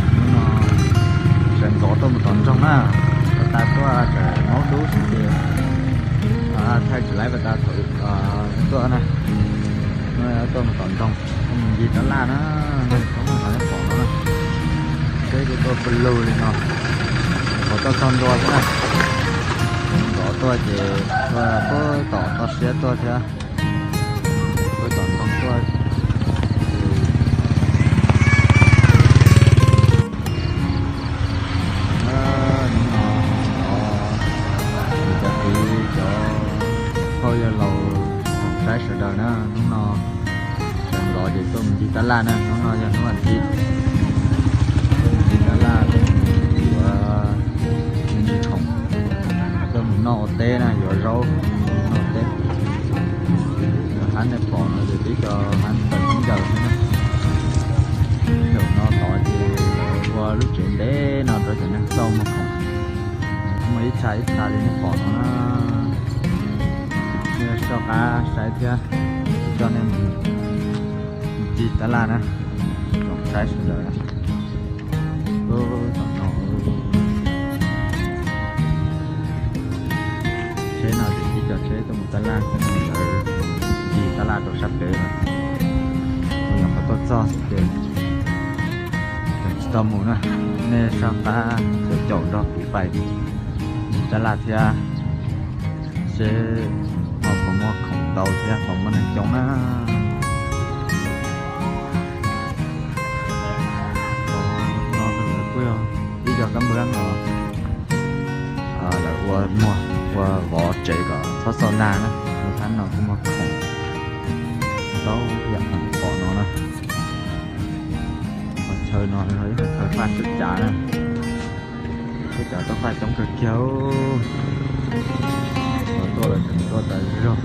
Hnub no sawv ntxov tuaj mus tom nroog na, tas tuaj tseem maub dub xwb ces thaij tsis laib pas tas thaum tuaj na. Tuaj mus tom nroog, tuaj mus ncig tab laj na, nej pom no na. Peb kuj tuaj pw lug li no, thaum tuaj txog ntua xwb na. Ntxov tuaj ces tuaj puag tom toj siab tuaj thiab, puag tom nroog tuaj. Hnub no, cov kwv cov phauj yawg laus tsoom saib sawv daws na, hnub no sawv ntxov ces tuaj mus ncig tab laj na, hnub no yog hnub vas thiv, ncig tab laj, yuav mus ncig khoom, tuaj mus noj ua teb na, yuav zaub noj ua teb. Hab nej pom no ces peb cov hab tawm ncaws xwb na. Zaum no tod ces lawv ua lub tsev ntev no rau cov neeg txaj muag khoom, muaj ib txha ib txha li nej pom no na. Nej soj qab saib thiab, coj nej mus ncig tab laj na, tsoom saib sawv daws na. Tsheb no ces tib co tsheb tuaj mus tab laj, ncig tab laj rau sab pem lawm. Txog ces tsis tau mus na, nej sab qab caum caum nrog kuv pais mus Tab Laj thiab, seb ho puas muaj khoom ntau thiab puas muaj neeg coob na. No kuj yog ib co kab npab no lawv ua muag ua vov tsev kom txhob xauj nag na. Ua thab no kuj muag khoom ntau yam khoom pom no na. Qhov chaw no yog ib qhov chaw faj sib cav na. Sib cav tuaj faj coob kawg kiag. Tuaj lawv tseem tuaj tas zog.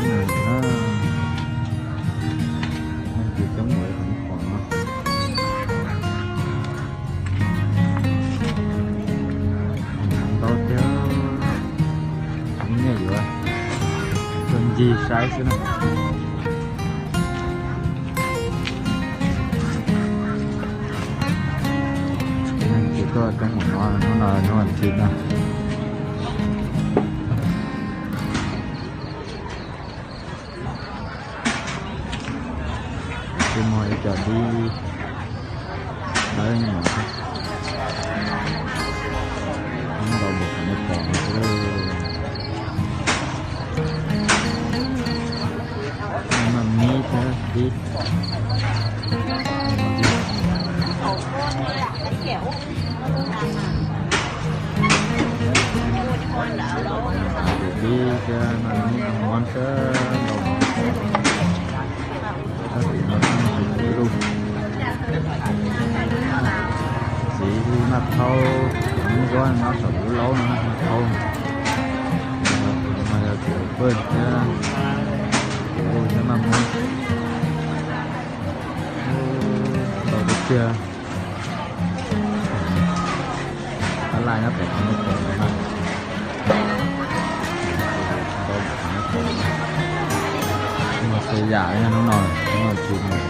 Neeg coob na, neeg coob mus qhov no. Ntau thiab, nej yuav tuaj ncig saib xwb na. Ces tuaj coob mus no, hnub no hnub vas thiv no. Kuj muaj ib co dib dawb no, ntau npaum qhov nej pom no xwb. Maj mib thiab dib. Dib thiab maj mib muab thiab ntau. Tab sis no tsis tau lub txiv maj thaub, cov nyob saum lub laub no maj thaub. No yog cov pej thiab cov lub thiab maj muab. Ntau tiag tiag. Tab laj nyob pem qhov no pem no na. Ntau qhov no pem no. Muag xwb yam hnub no, hnub no tsis mus.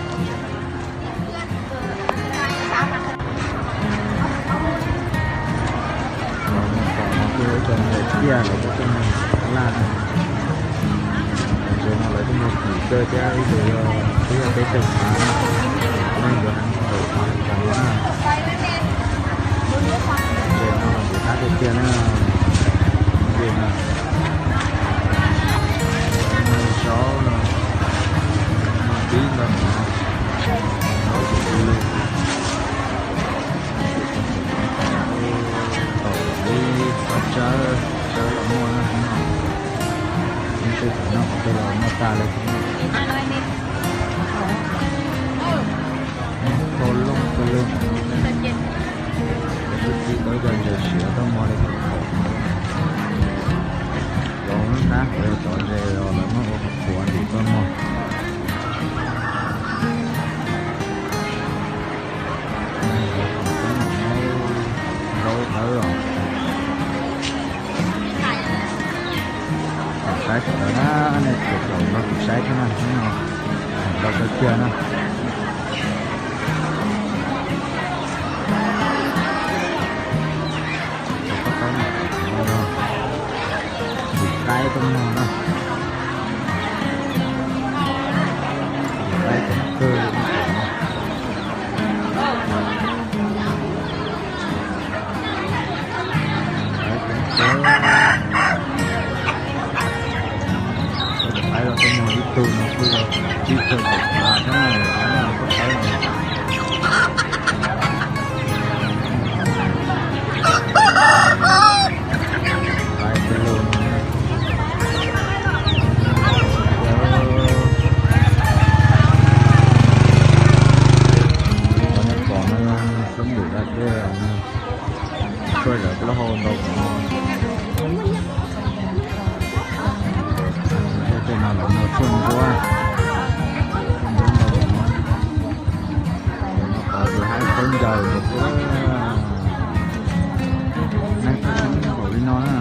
Los mus tom no kuj yog ib co ntses tiaj, lawv kuj tuaj mus tab laj na. Ntses no lawv kuj muag kim kawg thiab, ib tug yog, twb yog peb caug xav, neeg yuav heev ntawm xav ntawd na. Ntses no los ntses qab tiag tiag na. Ntses no, zaub no, no tib ntawd no, zaub tsis tsis lug. Tom ib qhov tsawb, tsawb los muaj na, no. Ib tug tom no qhov twg los muaj tag li. Muaj thauj looj kawg li. Lawv twb txib tau ib co ntses siav tuaj muag li. Cov nab qhuav yog cov ntses uas lawv muab ua qhuav ntim tuaj muag. Zaub tawb os. Saib sawv daws na, nej tsuas caum nrog kuv saib thiab na, ntau kawg kiag na. Cov paj tawb no, tus qaib tuaj muag na. Tus qaib coob kawg li. Qaib coob kawg. Tus qaib los tuaj muag ib tug no kuj yog tsib caug tawm xav thiab na, qaib no paj tawb no. Qaib paj lug no. Li qhov nej pom no, xab npum da dej, tshuaj zawv plaub hau ntau no. Tej no lawv muag tshuaj nquab, tshuaj nquab ntau no. Ntawm no qhov tus haib khaub ncaws ntawd xwb. Neeg kuj coob npaum li no na.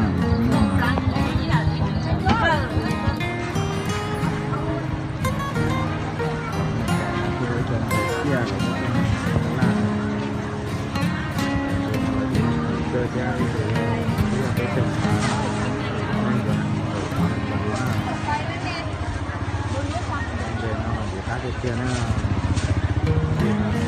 Ib co ntses tiaj los muab coj mus laj. Ntses no lawv kuj muag kim kawg thiab, ib tug yog peb caug xav, neeg yuav heev ntawm xav ntawd na. Tiag na.